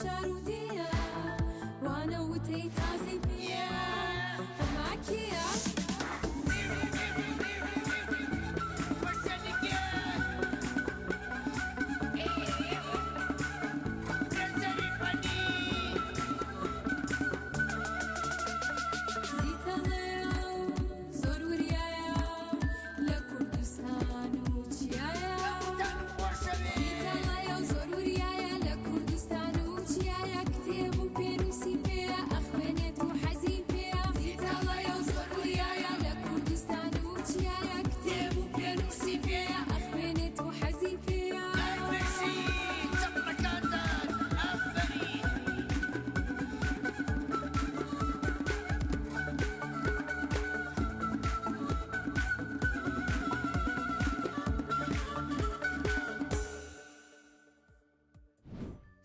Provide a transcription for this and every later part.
شار و دێیە وانە وتەی تازەی پێیە ئەمە کێیە؟ زیتەڵەیە و زۆر وریایە لە کوردستان و چیایە زیتەڵەیە و زۆر وریایە لە کوردستان و چیایە کتێب و پێنووسی پێیە ئەخوێنێت و حەزی پێیە زیتەڵەیە و زۆر وریایە لە کوردستان و چیایە کتێب و پێنووسی پێیە ئەخوێنێت و حەزی پێیە.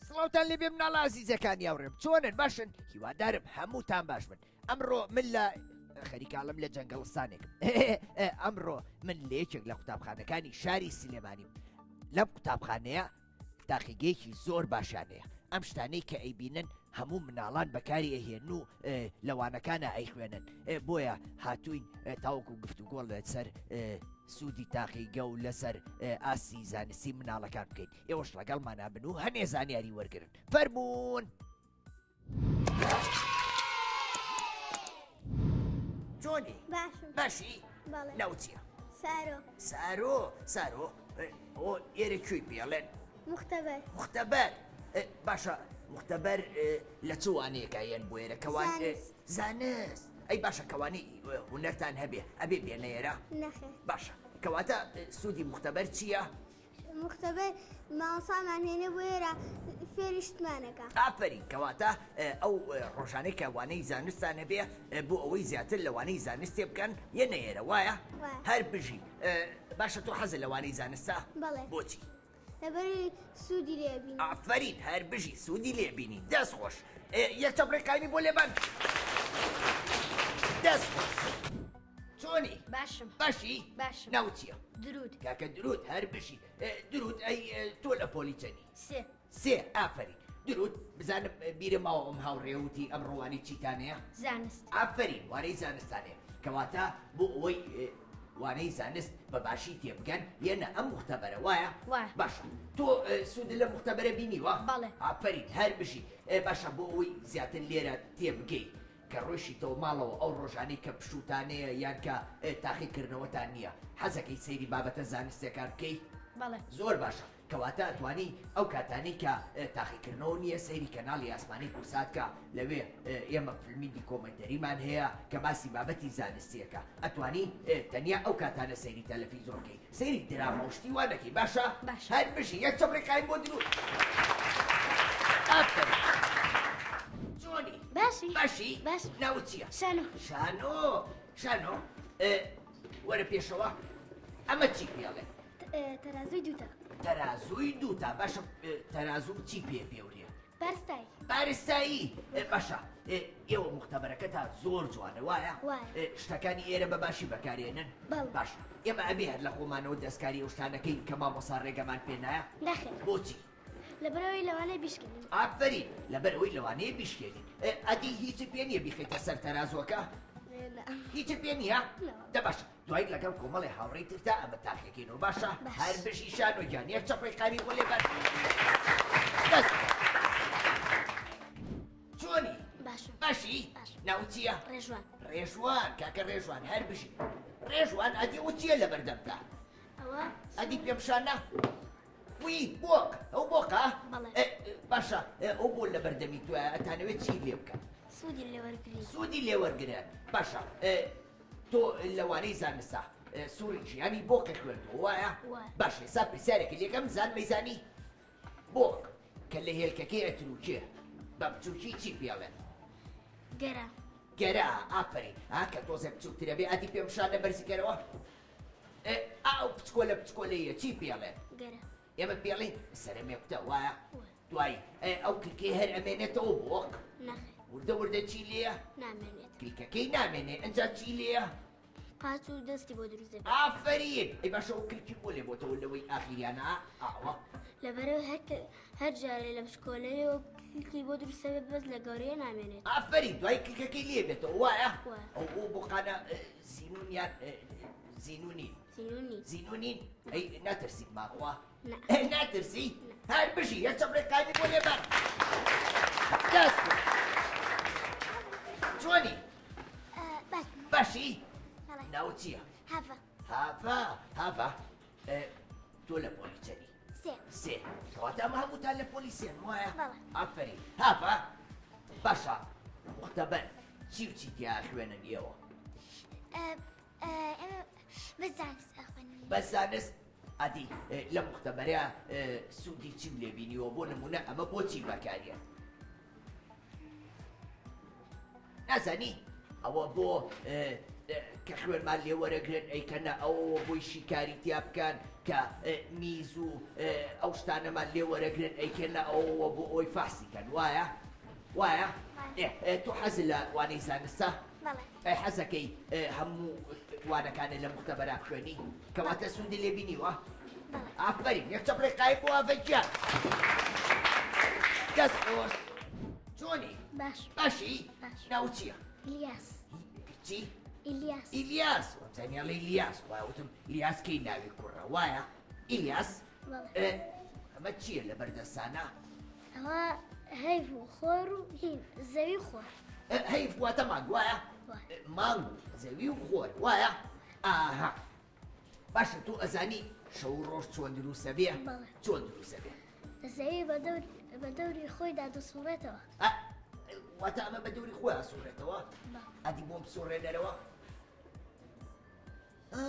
سڵاوتان لێبێ مناڵە ئازیزەکانی هاوڕێم چۆنن باشن هیوادارم هەمووتان باش بن ئەمڕۆ من لە خەریکاڵم لە جەنگەڵستانێک ئەمڕۆ من لە یەکێک لە قوتابخانەکانی شاری سلێمانیم لەم قوتابخانەیە تاقیگەیەکی زۆر باشیان هەیە ئەم شتانەی کە ئەیبینن هەموو مناڵان بەکاری ئەهێن و لە وانەکانە ئەیخوێنن بۆیە هاتوین تاوەکو گفتوگۆڵ لەسەر سوودی تاقیگە و لەسەر ئاستی زانستی مناڵەکان بکەین ئێوەش لەگەڵمانە بن و هەنێ زانیاری وەرگن فەرمونون. چۆنی باشم باشی بەڵێ ناو چییە سارۆ سارۆ سارۆ ئۆ ئێرە کوێی پێڵێن مختبەر مختبەر باشە مختبەر لە چ وانەیەکە یەن بۆ ئێرە کەوان زانست. زانست ئەی باشە کەوانی هونەرتان هەبێ ئەبێ بێنە ئێرە نەخێر باشە کەواتە سوودی مختبەر چییە؟ مختبەر مامۆستامان هێنێ بۆ ئێرە فێری شتمانەکا. ئافەرین کەواتە ئەو ڕۆژانەی کە وانەی زانستتان هەبێ بۆ ئەوەی زیاتر لە وانەی زانست تێبگەن یەنە ئێرە وایە؟ وایە. هەر بژی باشە تۆ حەزت لە وانەی زانستە؟ بەڵێ. بۆچی؟ لەبەرئەوەی سوودی لێ ئەبینین. ئافەرین هەر بژی سوودی لێ بینین دەست خۆش یەک چەپڵەی قایمی بۆ لێبان دەست خۆش. چۆنی؟ باشم. باشی؟ باشم. ناوت چییە؟ درود. کاکە درود هەر بژی. درود ئەی تۆ لە پۆلی چەنی؟ سێ. سێ ئافەرین. درود بزانم بیرم ماوە ئەم هاوڕێ وتی ئەم ڕوانی چیتانەیە؟ زانست. ئافەرین وانەی زانستانەیە. کەواتە بۆ ئەوەی وانەی زانست بە باشی تێبگەن یەنە ئەم مختبەرە وایە؟ وایە. باشە تۆ سوودت لە مختبەرە بینیوە؟ بەڵێ. ئافەرین هەر بژی. باشە بۆ ئەوەی زیاتر لێرە تێبگەی کە ڕۆیشیتەوە ماڵەوە ئەو ڕۆژانەی کە پشووتانەیە یان کە تاقیکردنەوەتان نییە حەزەکەی سەیری بابەتە زانستیەکان بکەی؟ بەڵێ. زۆر باشە کەواتە ئەتوانی ئەو کاتانەی کە تاقیکردنەوە نییە سەیری کەناڵی ئاسمانی کوردسات کە لەوێ ئێمە فیلمی دیکۆمێنتەریمان هەیە کە باسی بابەتی زانستیەکە ئەتوانی تەنیا ئەو کاتانە سەیری تەلەفیزۆن کەی سەیری دراما و شتی وا نەکەی باشە؟ باشە. هەر بژی یەک چەپڵی قایم بۆ درود. ئافەرین. چۆنی؟ باشی. باشی؟ باش. ناوت چییە؟ شانۆ. شانۆ شانۆ ئێ، وەرە پێشەوە ئەمە چی پێڵێ؟ تەرازووی دووتا. تەرازووی دووتا باشە تەرازوو چی پێ پێورێ؟ بارستایی. بارستایی باشە ئێوە موختەبەرەکەتان زۆر جوانە وایە؟ وایە. شتەکانی ئێرە بە باشی بەکارێنن؟ بەڵێ. باشە ئێمە ئەبێ هەر لە خۆمانەوە دەستکاری ئەو شتانەکەین کە مامۆستا ڕێگەمان پێ نایە؟ نەخێر. بۆچی؟ لەبەرئەوەی لەوانەیە بیشکێنین. ئافەرین لەبەرئەوەی لەوانەیە بیشکێنین. ئەدی هیچت پێ نییە بیخەیتە سەر تەرازووەکە؟ نا. هیچت پێ نییە؟ نا. دە باشە دوای لەگەڵ کۆمەڵێ هاوڕێی ترتا ئەمە تاقیەکەینەوە باشە؟ باش. هەر بژی شانۆ گیان یەک چەپڵەی قاوی بۆ لێبەن. دەست. چۆنی؟ باشم. باشی؟ باشم. ناوت چییە؟ ڕێژوان. ڕێژوان کاکە ڕێژوان هەر بژی. ڕێژوان ئەدی ئەو چییە لەبەردەمتا؟ ئەوە ئەدی پێم شانە؟ وی بۆق ئەو بۆقە؟ بەڵێ. باشە ئەو بۆ لەبەردەمی تۆیە ئەتانەوێت چی لێ بکەن؟ سوودی لێ وەرگرین. سوودی لێ وەرگرن باشە تۆ لەوانەی زانستە سوڕی ژیانی بۆقی خوێندووە وایە؟ وایە. باشە ئێستا پرسیارێکی لێکەم زان مەیزانی بۆق کە لە هێلکەکەی ئەتروکێ بە بچووکی چی پێڵێن؟ گەرا. گەرا ئافەرین ها کە تۆزێ بچووکترە بێ ئەدی پێم شانە بەرزی کەرەوە ئێ ئا ئەو بچکۆلە بچکۆلەیە چی پێڵێن؟ گەرا. ئێمە پێڵین سەرە مێکوتە وایە؟ وایە. دوایی ئێ ئەو کلکەی هەر ئەمێنێتەوە بۆق؟ نەخێر. وردە وردە چی لێیە؟ نامێنێت. کلکەکەی نامێنێ ئەنجا چی لێیە؟ قاچ و دەستی بۆ دروست دەبێت. ئافەرین ئەی باشە ئەو کلکی بۆ لێ بۆتەوە لەوەی ئاخیریانە ئاوە؟ لەبەرئەوەی هەر کە هەر جارێ لە بچکۆلەیەوە کلکی. بۆ دروست دەبێت بەس لە گەورەیە نامێنێت. ئافەرین دوای کلکەکەی لێ بێتەوە وایە؟ وایە. ئەو ئەو بۆقانە زینون یان زینو نین؟ زینوو نین. زینو نین؟ ئەی ناترسی ماخوا؟ نا. ناترسی؟ هەر بژی یەک چەپڵەی قایمی بۆ لێبان. دەست خۆش. چۆنی؟ باش باشی؟ بەڵێ. ناوت چییە؟ هەڤە هاڤا هاڤا تۆ لە پۆلی چەنی؟ سێ. سێ کەواتە ئەمە هەمووتان لە پۆلی سێن وایە؟ بەڵێ. ئافەرین هاڤا باشە مختبەر چی و چی تیا ئەخوێنن ئێوە؟ ئێمە بەس زانست ئەخوێنین. بەس زانست؟ ئەدی لە مختبەرە سوودی چیم لێ بینیوە بۆ نمونە ئەمە بۆچی بەکاریەت؟ نازانی ئەوە بۆ کە خوێنمان لێ وەرەگرن ئەیکەنە ئەوەوە بۆی شیکاری تیا بکەن کە میز و ئەو شتانەمان لێ وەرەگرن ئەیکەنە ئەوەوە بۆ ئەوی فەحسی کەن وایە وایە تۆ حەز لە وانەی زانستە ئەی حەزەکەی هەموو وانەکانە لە مختبەرا بخوێنی کەواتە سوودی لێ بینیوە ئافەرین یەک چەپڵەی قایم بۆ ئاڤە گیان دەست خۆش چۆنی باش باشی باش. ناوت چییە ئیلیاس چی ئیلیاس ئیلیاس وامزانی ئەڵێ ئیلیاس وایە وتم ئیلیاس کەی ناوی کوڕە وایە ئیلیاس بەڵێ. ئێ، ئەمە چییە لە بەردەستانە ئەوە هەیڤ و خۆر و هین زەوی و خۆر ئێ، هەیڤ واتە مانگ وایە وایە. ئێ، مانگ و زەوی و خۆر وایە ئاها باشە تۆ ئەزانی شەو و ڕۆژ چۆن دروستە بێ؟ بەڵێ. چۆن دروستە بێ؟ زەوی بە دەور بە دەوری خۆیدا دەسوڕێتەوە. ئە، واتە ئەمە بە دەوری خۆی ئەسوڕێتەوە؟ بەڵێ. ئەدی بۆم بسوڕێنەرەوە؟ ئا،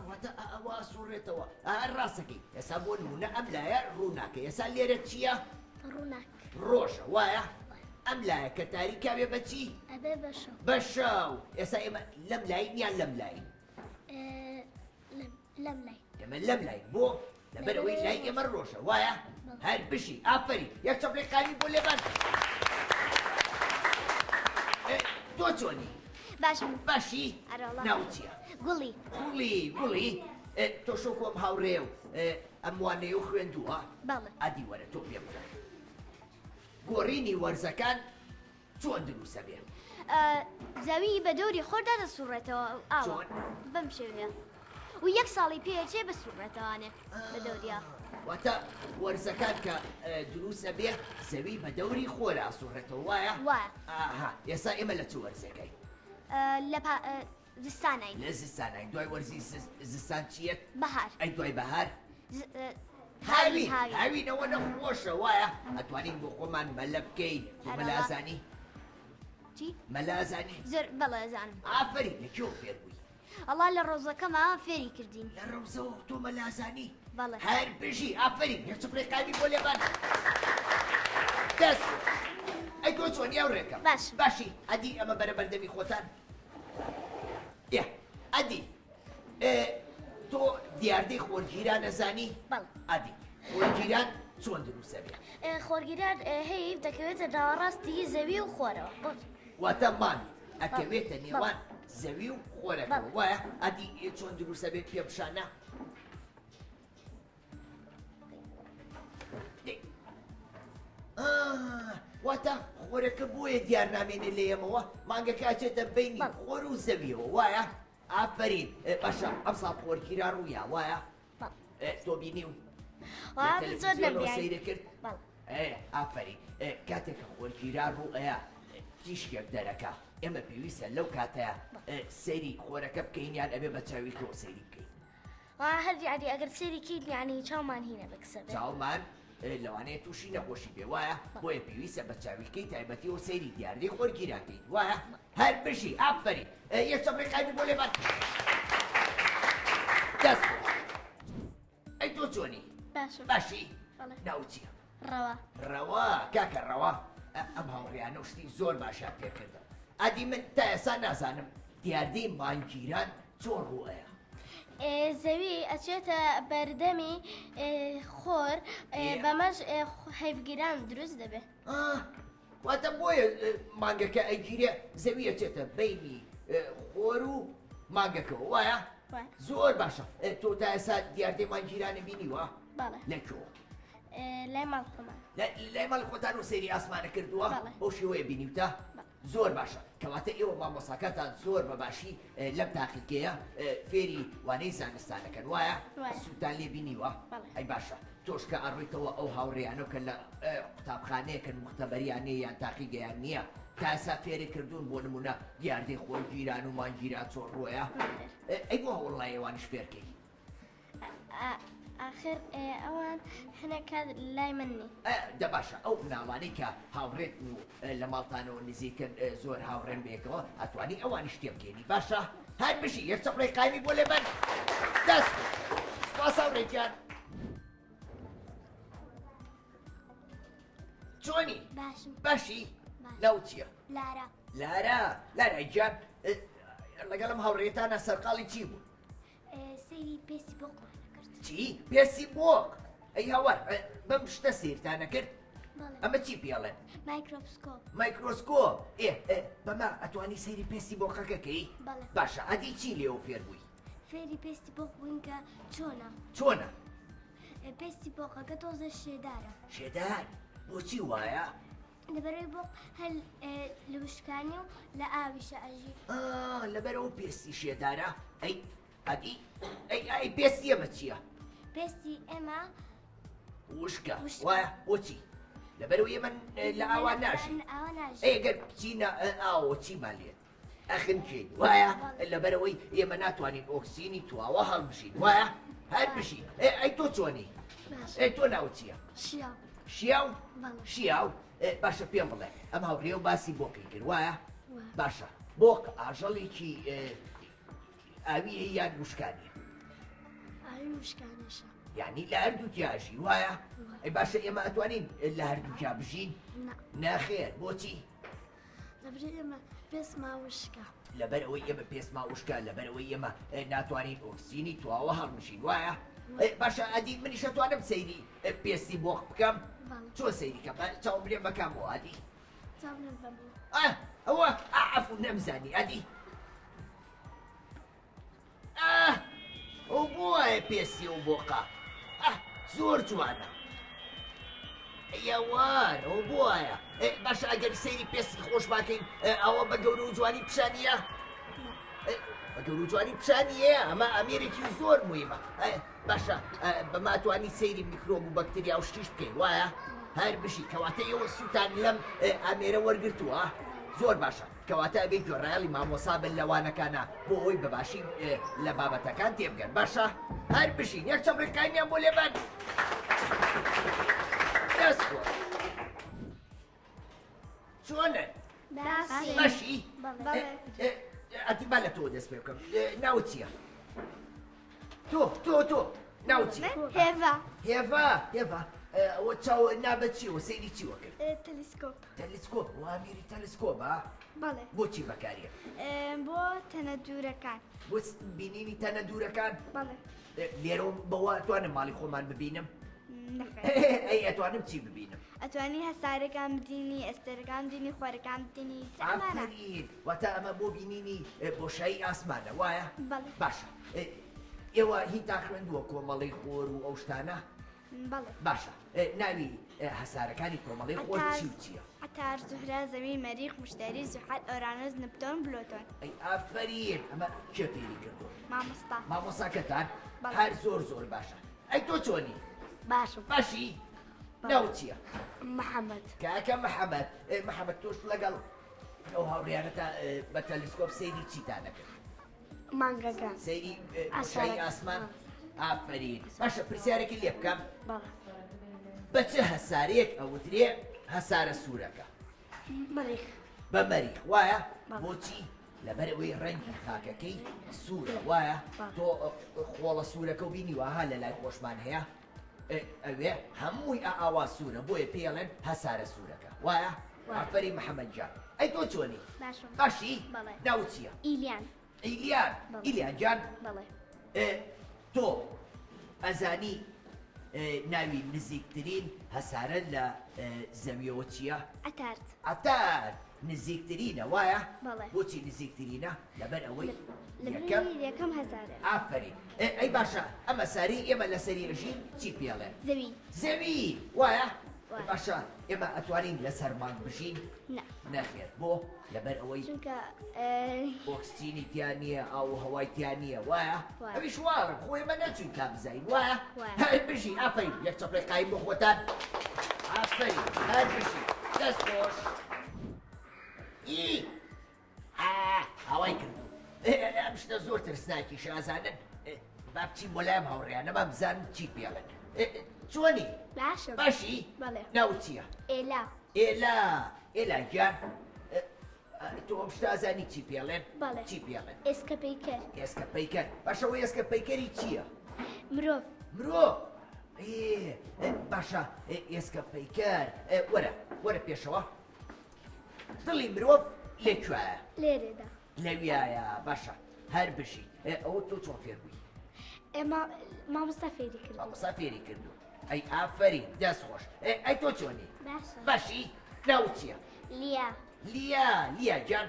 واتە ئە ئەوە ئەسوڕێتەوە. ئا، ڕاستەکەی. ئێستا بۆ نموونە ئەم لایە ڕووناکە. ئێستا لێرە چییە؟ ڕووناک. ڕۆژە، وایە؟ وایە. ئەم لایە کە تاریکە بێ بە چی؟ ئەبێ بە شەو. بە شەو. ئێستا ئێمە لەم لاین یان لەم لاین؟ لەم لای. ئێمە لەم لای بۆ لەبەرئەوەی لای ئێمە ڕۆژە وایە؟ هەر بژی ئافەرین یەک چەپڵەی قاوی بۆ لێبان. تۆ چۆنی؟ باشم. باشی؟ ئەرەوەڵا. ناوت چییە؟ گوڵی. گوڵی گوڵی تۆ شۆک ئەم هاوڕێ و ئەم وانەیە و خوێندووە؟ بەڵێ. ئەدی وەرە تۆ پێم بڵێ گۆڕینی وەرزەکان چۆن دروست ئەبێ؟ زەوی بە دەوری خۆردا دەسوڕێتەوە ئاوا چۆن؟ بەم شێوەیە و یەک ساڵی پێچێ بسوڕێتەوانێ بە دەوریا. واتە وەرزەکان کە دروست ئەبێ زەوی بە دەوری خۆرا ئەسوڕێتەوە وایە؟ وایە. ئاها ئێستا ئێمە لە چ وەرزێکین؟ لە پا زستانین. لە زستانین دوای وەرزی زستان چییە؟ بەهار. ئەی دوای بەهار؟ هاوین هاوین هاوینەوە نەخۆشە وایە ئەتوانین بۆ خۆمان مەلە بکەین تۆ مەلە ئەزانی؟ چی؟ مەلە ئەزانی؟ زۆر بەڵێ ئەزانم. ئافەرین لە کوێوە فێر بووی؟ ئەڵا لە ڕەوزەکەما فێری کردین. لە ڕەوزەوە تۆ مەلە ئەزانی؟ بەڵێ. هەر بژی ئافەرین یەک چپڵەی قاوی بۆ لێبان. دەست خۆش. ئەی تۆ چۆنی هاوڕێکەم؟ باشم. باشی ئەدی ئەمە بەرە بەردەمی خۆتان. ئێ ئەدی ئێ تۆ دیاردەی خۆرگیران ئەزانی؟ بەڵێ. ئەدی خۆرگیران چۆن دروست ئەبێ؟ خۆرگیران هەیڤ دەکەوێتە ناوەڕاستی زەوی و خۆرەوە. واتە مانگ ئەکەوێتە نێوان زەوی و خۆرەکەوە وایە؟ ئەدی چۆن دروست ئەبێ پێم پیشانە؟ واتە خۆرەکە بۆیە دیار نامێنێ لە ئێمەوە مانگەکە ئەچێتە بینی خۆر و زەویەوە وایە ئافرین باشە ئەمساڵ خۆرگیرا ڕوویا وایە تۆ بینی و سەیرە کرد ئافرین کاتێک کە خۆرگیرا ڕوو ئەیا تیشکێک دەرەکە ئێمە پێویستە لەو کاتەیە سەیری خۆرەکە بکەین یان ئەبێ بە چاوی تۆ سەیری بکەین هەر یعنی ئەگەر سەیری کەین یعنی چاومان هینە بکسە بێ. چاومان لەوانەیە تووشی نەخۆشی بێ وایە بۆیە پێویستە بە چاویلکەی تایبەتی و سەیری دیاردەی خۆرگیران کەین وایە هەر بژی ئافەرین یەک چەپڵەی قایمی بۆ لێبان دەست خۆش ئەی تۆ چۆنی باشم باشی بەڵێ. ناوت چییە ڕەوا ڕەوا کاکە ڕەوا ئەم هاوڕیانە و شتی زۆر باشیان پێکردم ئەدی من تا ئێستا نازانم دیاردەی مانگگیران چۆن ڕووئەیا؟ زەوی ئەچێتە بەردەمی خۆر بەمەش هەیڤگیران دروست دەبێ. واتە بۆیە مانگەکە ئەگیرێ زەوی ئەچێتە بەینی خۆر و مانگەکەوە وایە؟ زۆر باشە تۆ تا ئێستا دیاردەی مانگگیرانە بینیوە؟ بەڵێ. لە کوێ؟ لای ماڵ خۆمان. لای ماڵی خۆتان و سەیری ئاسمانە کردووە؟ بەڵێ. بەو شێوەیە بینیوتە؟ زۆر باشە کەواتە ئێوە مامۆساکانتان زۆر بە باشی لەم تاقیگەیە فێری وانەی زانستانەکەن وایە؟ وایە. سوودتان لێ بینیوە؟ بەڵێ. ئەی باشە تۆش کە ئەڕۆیتەوە ئەو هاوڕێیانە کە لە قوتابخانەیەکن مختبەریان نییە یان تاقیگەیان نییە تا ئێستا فێری کردوون بۆ نمونە دیاردەی خۆرگیران و مانگیران چۆن ڕۆیە؟ ئەی بۆ هەوڵ نایەی ئەوانیش فێرکەی؟ ئاخر ئەوان هەنێک کات لای من نین. دە باشە ئەو مناڵانەی کە هاوڕێتن و لە ماڵتانەوە نزیکن زۆر هاوڕێن بەیەکەوە ئەتوانی ئەوانیش تێبگەینی باشە هەر بژی یەک چەپڵەی قایمی بۆ لێبەن دەست سپاس هاوڕێ گیان چۆنی باشم باشی باش. ناوت چییە لارا لارا لارا گیان لەگەڵم هاوڕێتانە سەرقاڵی چی بوو سەیری پێستی بۆقمان ئەکرد. چی؟ پێستی بۆق؟ ئەی هاوار بەم شتە سەیرتان ئەکرد؟ بەڵێ. ئەمە چی پێڵێن؟ مایکرۆسکۆپ. مایکرۆسکۆپ. ئێ بەمە ئەتوانی سەیری پێستی بۆقەکە کەی؟ بەڵێ. باشە ئەدی چی لێوە فێر بووی؟ فێری پێستی بۆق بووین کە چۆنە. چۆنە؟ پێستی بۆقەکە تۆزە شێدارە. شێدار؟ بۆچی وایە؟ لەبەرەوەی بۆق هەر لە وشکانی و لە ئاویشە ئەژی. ئا لەبەرەوە پێستی شێدارە ئەی ئەدی ئەی ئەی پێستی ئێمە چییە؟ پێستی ئێمە وشکە وایە بۆچی؟ لەبەرەوەی ئێمە لە ئاوا ناژین ئەی گەر بچینە ئاوە چیمان لێت؟ ئەخنکێین وایە لەبەرەوەی ئێمە ناتوانین ئۆکسجینی تواوە هەڵمژین وایە هەر بژی ئەی تۆ چۆنی ئەی تۆ ناوت چییە شیاو شیاو شیاو باشە پێم بڵێ ئەم هاوڕێ و باسی بۆقی کرد وایە باشە بۆق ئاژەڵێکی ئاویە یان وشکانیە ئاوی وشکانیشە یعنی لە هەردووکیاژی وایە ئەی باشە ئێمە ئەتوانین لە هەردووکیا بژین ناخێر بۆچی لەبری ئێمە پێستمان وشکە. لەبەر ئەوەی ئێمە پێستمان وشکە لەبەر ئەوەی ئێمە ناتوانین ئۆکسجینی تواوە هەڵمژین وایە؟ باشە ئەدی منیش ئەتوانم سەیری پێستی بۆق بکەم؟ چۆن سەیری کەم؟ چاوم لێ مەکەمەوە ئەدی؟ چاوم لێ بەمەوە. ئەوە عەفو نەمزانی ئەدی؟ ئاه ئەو بۆ وایە پێستی ئەو بۆقە ئاه زۆر جوانە یاوار ئەو بۆ وایە باشە ئەگەر سەیری پێستی خۆش باکەین ئەوە بە گەورە و جوانی پیشانیە بە گەورە و جوانی پیشانیە ئەمە ئامێرێکی زۆر مهمە باشە بەماتوانی سەیری میکرۆب و بەکتریا و شتیش بکەین وایە هەر بژی کەواتە ئێوە سووتان لەم ئامێرە وەرگرتووە زۆر باشە کەواتە ئەبێ گوێڕایەڵی مامۆسا بن لە وانەکانا بۆ ئەوەی بە باشی لە بابەتەکان تێبگەن باشە هەر بژین یەک چەپڵی قایمیان بۆ لێبەن دەست خۆش چۆنن باشی ئەتی با لە تۆ دەست پێ بکەم ناوت چییە تۆ تۆ تۆ ناوت چییە هێڤا هێڤا هێڤا ئەوە چاو نابە چیەوە سەیری چیوە کرد تەلیسکۆپ تەلسکۆپ بۆ ئامێری تەلسکۆپە؟ بەڵێ. بۆچی بەکاریە؟ بۆ تەنە دوورەکان. بۆ بینینی تەنە دوورەکان؟ بەڵێ. لێرەوە بەوە ئەتوانم ماڵی خۆمان ببینم؟ نەخێر. ئەی ئەتوانم چی ببینم؟ ئەتوانی هەسارەکان ببینی، ئەستێرەکان ببینی، خۆرەکان ببینی، ئەمانە. ئافەرین، واتە ئەمە بۆ بینینی بۆشایی ئاسمانە، وایە؟ بەڵێ. باشە، ئێوە هینتان خوێندووە کۆمەڵەی خۆر و ئەو شتانە؟ بەڵێ. باشە ناوی هەسارەکانی کۆمەڵەی خۆر چی و چییە؟ عەتار، زوهرە، زەوی، مەریخ، موشتەری، زوحەل، ئۆرانۆس، نپتۆن، بلۆتۆن. ئەی ئافەرین ئەمە کێ فێری کردوون؟ مامۆستا. مامۆستاکەتان؟ بەڵێ. هەر زۆر زۆر باشە. ئەی تۆ چۆنی؟ باشم. باشی؟ ناوت چییە؟ محەمەد. کاکە محەمەد، محەمەد تۆش لەگەڵ ئەو هاوڕێیانەتا بە تەلسکۆپ سەیری چیتان ئەکرد؟ مانگەکان. سەیری بۆشایی ئاسمان ئافەرین باشە پرسیارێکی لێ بکەم بە چ هەسارەیەک ئەوترێ هەسارە سوورەکە مەریخ بە مەریخ وایە بۆچی لەبەر ئەوەی ڕەنگی خاکەکەی سوورە وایە تۆ خۆڵە سوورەکە و بینی وەها لە لای خۆشمان هەیە ئەوێ هەمووی ئاوا سوورە بۆیە پێڵێن هەسارە سوورەکە وایە ئافەرین محەممەد گیان ئەی تۆ چۆنی باشی ناوت چییە ئیلیان ئیلیان ئیلیان گیان تۆ ئەزانی ناوی نزیکترین هەسارە لە زەویەوە چییە؟ عەتارد عەتارد نزیکترینە وایە؟ بۆچی نزیکترینە؟ لەبەر ئەوەی یەکەم یەکەم هەسارە. ئافەرین ئەی باشە ئەم هەسارەی ئێمە لەسەری ئەژین چی پێڵێن؟ زەوی زەوی وایە؟ باشە ئێمە ئەتوانین لەسەر مانگ بژین؟ نا. نەخێر بۆ؟ لەبەر ئەوەی چونکە ئۆکسجینی تیا نییە ئاو و هەوای تیا نییە وایە؟ ئەویش واڵم خۆ ئێمە نەچوین تا بزانین وایە؟ هەر بژی ئافەرین یەک چەپڵەی قایم بۆ خۆتان ئافەرین هەر بژی دەست خۆش ئی ئاوای کردو ئەم شتە زۆر ترسناکیشە ئەزانن با بچین بۆ لایم هاوڕێیانەمان بزانن چی پێڵێن چۆنی باشم باشی بەڵێ ناوت چییە ئێلا ئێلا ئێلا گیان تۆ ئەم شتە ئەزانی چی پێڵێن بەڵێ چی پێڵێن ئێسکە پەیکەر ئێسکە پەیکەر باشە ئەوە ئێسکە پەیکەری چییە مرۆڤ مرۆڤ باشە ئێسکە پەیکەر وەرە وەرە پێشەوە دڵی مرۆڤ لە کوایە؟ لێرەدا. لەویایە باشە هەر بژیت. ئێ ئەوە تۆ چۆن فێر بووی؟ ئێ مامۆستا فێری کردووم. مامۆستا فێری کردوو. ئەی ئافەرین دەست خۆش. ئێ ئەی تۆ چۆنی؟ باشە. باشی؟ ناوت چییە؟ لیا. لیا لیا گیان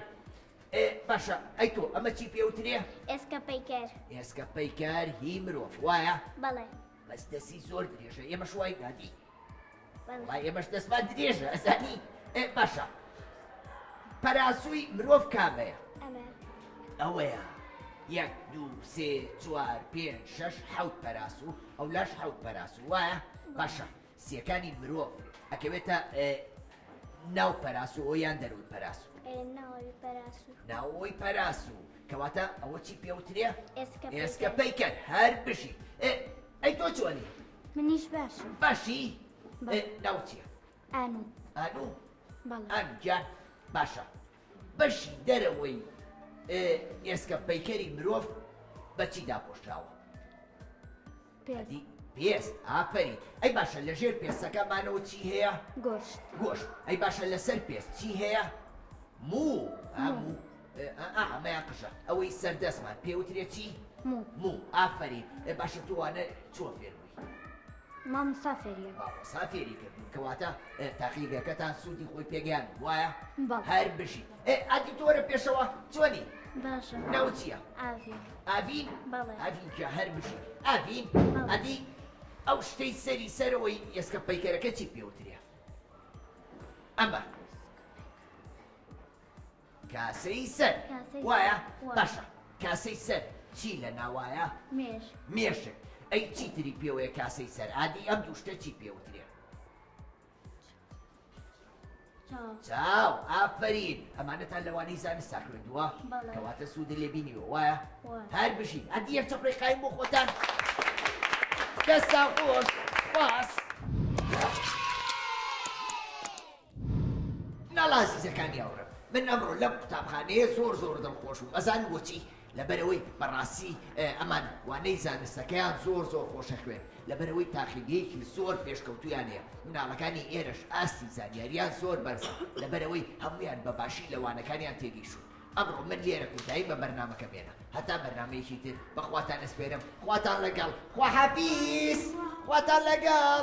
ئێ باشە ئەی تۆ ئەمە چی پێوترێ؟ ئێسکە پەیکەر. ئێسکە پەیکەر هی مرۆڤ وایە؟ بەڵێ. بەس دەستی زۆر درێژە ئێمەش وای نادی. وەڵای ئێمەش دەستمان درێژە ئەزانی باشە پەراسووی مرۆڤ کامەیە ئەوەیە یەک دوو سێ چوار پێنج شەش حەوت پەراسوو ئەو لاش حەوت پەراسوو وایە باشە سیەکانی مرۆڤ ئەکەوێتە ناو پەراسوو ئەو یان دەروی پەراسوو ناوەوەی پەراسوو کەواتە ئەوە چی پێوترێ ئێسکە پەیکەر هەر بژی ئەی تۆ چۆنی منیش باشم. باشی؟ ناوت چییە؟ ئانو. ئانو؟ بەڵێ. ئانو گیان باشە بەشی دەرەوەی ئێسکە پەیکەری مرۆڤ بە چی داپۆشراوە؟ پێست. پێست ئافەرین ئەی باشە لەژێر پێستەکەمانەوە چی هەیە؟ گۆشت. گۆشت ئەی باشە لەسەر پێست چی هەیە؟ موو موو ئەمەیان قژە ئەوەی سەردەستمان پێوترێ چی؟ موو. موو ئافەرین باشە تۆ وانە چۆن فێر بووی؟ مامۆستا فێریان. مامۆستا فێری کردوون کەواتە تاقیگەکەتان سوودی خۆی پێگەیان وایە؟ بەڵێ. هەر بژی ئادی تۆ وەرە پێشەوە چۆنی؟ باشە. ناوت چییە؟ ئاڤین. ئاڤین؟ بەڵێ. ئاڤین گیان هەر بژی. ئاڤین بەڵێ. ئەدی ئەو شتەی سەری سەرەوەی ئێسکە پەیکەرەکە چی پێوترێ؟ ئەمە. کاسەی سەر وایە؟ باشە کاسەی سەر چی لە ناوایە؟ مێشک. مێشک. ئەی چی تری پێوەیە کاسەی سەر؟ ئادی ئەم دوو شتە چی پێوترێ؟ چاو. ئافەرین. ئەمانەتان لەوانەی زانستا خوێندووە؟ کەواتە سوودت لێ بینیوە وایە؟ هەر بژین. ئەدی یەک چەپڵەی قایم بۆ خۆتان. دەستان خۆش. سوپاس. مناڵە ئازیزەکانی هاوڕێم من ئەمڕۆ لەم قوتابخانەیە زۆر زۆر دڵخۆش بووم ئەزانن بۆچی لەبەرئەوەی بەڕاستی ئەمان وانەی زانستەکەیان زۆر زۆر خۆشە خوێن لەبەرئەوەی تاقیگەیەکی زۆر پێشکەوتویان هەیە مناڵەکانی ئێرەش ئاستی زانیاریان زۆر بەرزە لەبەرئەوەی هەموویان بە باشی لە وانەکانیان تێگەیشتوون ئەمڕۆ من لێرە کۆتایی بە بەرنامەکەم هێنا هەتا بەرنامەیەکی تر بەخواتان ئەسپێرم خواتان لەگەڵ خواحافیز خواتان لەگەڵ.